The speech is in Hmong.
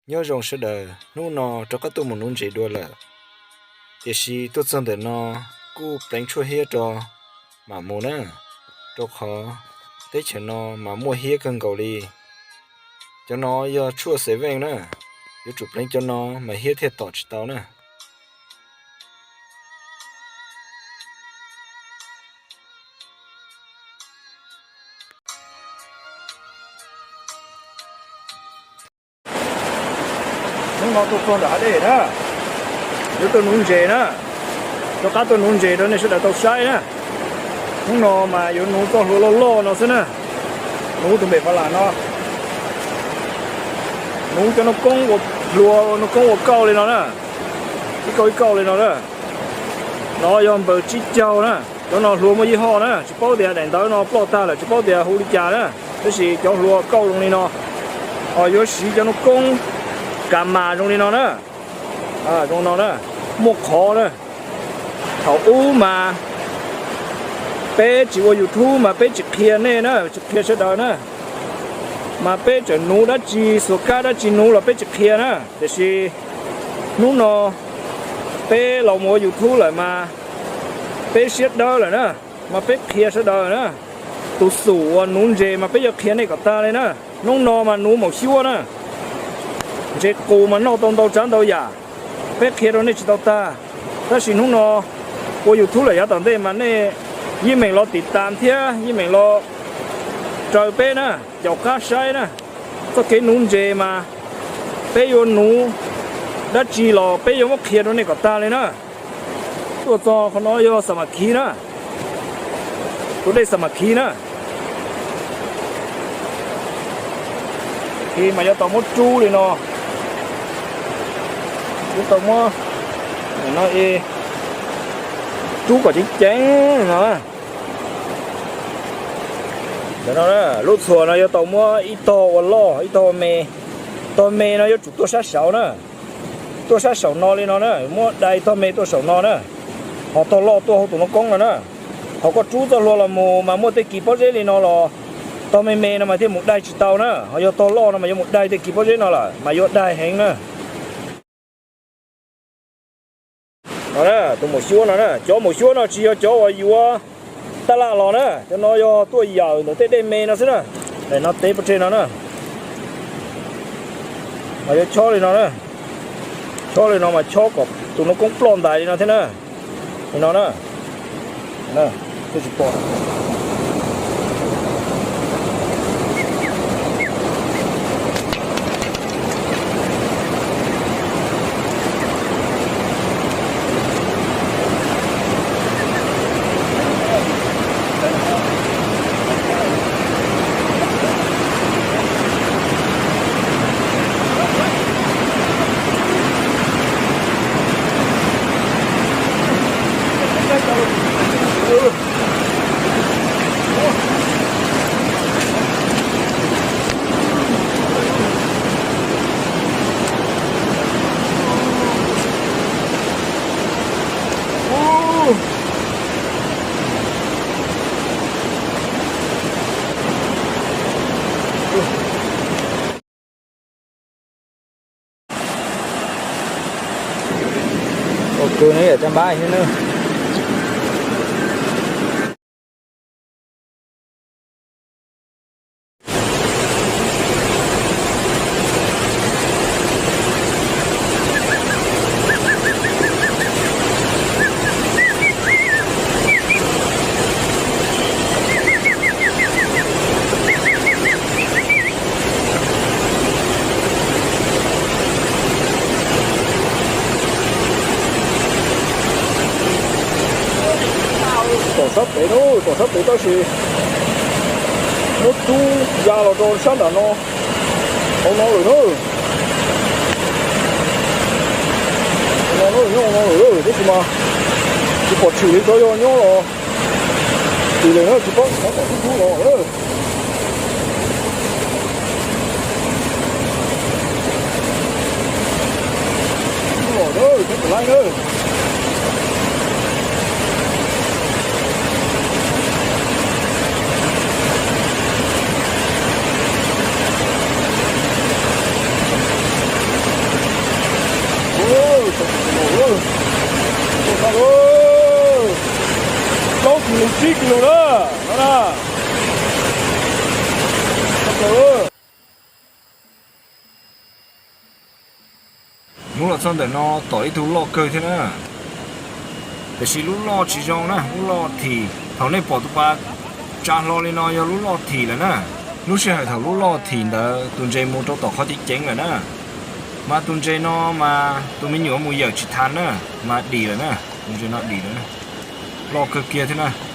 Nyob zoo sawv daws, hnub no rov qab tuaj mus nuv ntses dua lawm, tiam sis tuaj txog ntawm no kuj pleev tshuaj hiab rau mam mus na, rau qhov teb chaws no mas muaj hiab kawg nkaus li. Cov no yog tshuaj xev veej na, yuav tsum pleev cov no mas hiab thiaj tom tsis tau na. Hnub no tuaj txog ntawm hav dej na, yuav tuaj nuv ntses na, rov qab tuaj nuv ntses rau nej sawv daws tau saib na. Hnub no mas yuav nuv txoj hlua loj loj no xwb na, nuv tus npem pha las no, nuv cov nuj koob ua hlua, nuj koob ua kauj li no na, ib kauj ib kauj li no na. No yog npaws tsib caug na, cov no hlua muaj ib hoj na, tsis paub tias daim ntawv no ploj tag lawm tsis paub tias hu li cas na, tab sis cov hlua kauj zoo li no, ho yuav siv cov nuj koob kas mas zoo li no na, zoo no na, muaj qhov na. Thaum ub mas peb tsis ua YouTube mas peb tsis qhia nej na, tsis qhia sawv daws na, mas peb tseem nuv dab tsi, xuas kab dab tsi nuv los peb tsis qhia na, tiam sis hnub no peb los mus ua YouTube lawm mas peb siab dawb lawm na, mas peb qhia sawv daws na. Tus xum uas nuv ntses mas peb yuav qhia nej kom tag li na. Hnub no mas nuv maum xyuab na, ntses qus mas noj tau ntau tsav ntau yam, peb qhia rau nej tsis tau tag. Tab sis hnub no ua YouTube lawm yav tom ntej mas nej yeej meem los tim tas thiab yeej meem los raws peb na, caum qab saib na. Txoj kev nuv ntses mas peb yuav nuv dab tsi los peb yuav muab qhia rau nej kom tag li na. Tuaj txog qhov no yog xam mas khiv na, tus dej xam mas khiv na. Khiv mas yuav tau muab rub li no, yuav tau muab no rub kom ceev ceev no. Lub txhuas no yuav tau muab ib tog ua loj ib tog ua me. Tog me no yuav tsum tuaj sab saud na, tuaj sab saum no li no na, muab dai tog me tuaj saum no na, ho tog loj tuaj hauv tus nuj koob no na. Thaum koj rub txoj hlua los mus mas muaj tej kis pob zeb li no los tog me me no mas thiaj mus dai tsis tau na, ho yog tog loj no mas yuav mus dai tej kis pob zeb no lawm mas yuav dai heev na. No na, tus maum xyuab no na, cov maum xyuab no tsis yog cov uas yuav taj laj los na, cov no yog tuaj yawm ntawm tej dej me no xwb na. Daim no teb pov tseg no na, mas yuav chob li no na, chob li no mas chob kom tus nuj koob ploj ntais li no thiab na. Li no na, thiaj tsis pom. Ua kawg ne, yam caj npab thiab na. Tom sab pem na, tom sab pem tab sis muab rub ya los rau sab nram no, hauv no lawm na. Hauv no nyob hauv no lawm tab sis mas tsis pom tshwm li, xyov yog nyob los tim lawm na, tsis paub xyov tom tub rub los. Los na, tsis pom lawm na. Plaub kis lus tsib kis lus na, no na. Hnub los txog ntawm no tom ib tug loj kawg thiab na. Tiam sis lub loj tsis zoo na, lub loj thim. Thaum nej pom tus pas tsa hlo li no yog lub loj thim lawm na. Lub sij hawm thaum lub loj thim ntawd tus ntses mus rau tom qhov ceev ceev lawm na. Mas tus ntses no mas tus me nyuam mus yawm tsis thas na, mas dim lawm na. Tus ntses no dim lawm na. Loj kawg kiag thiab na.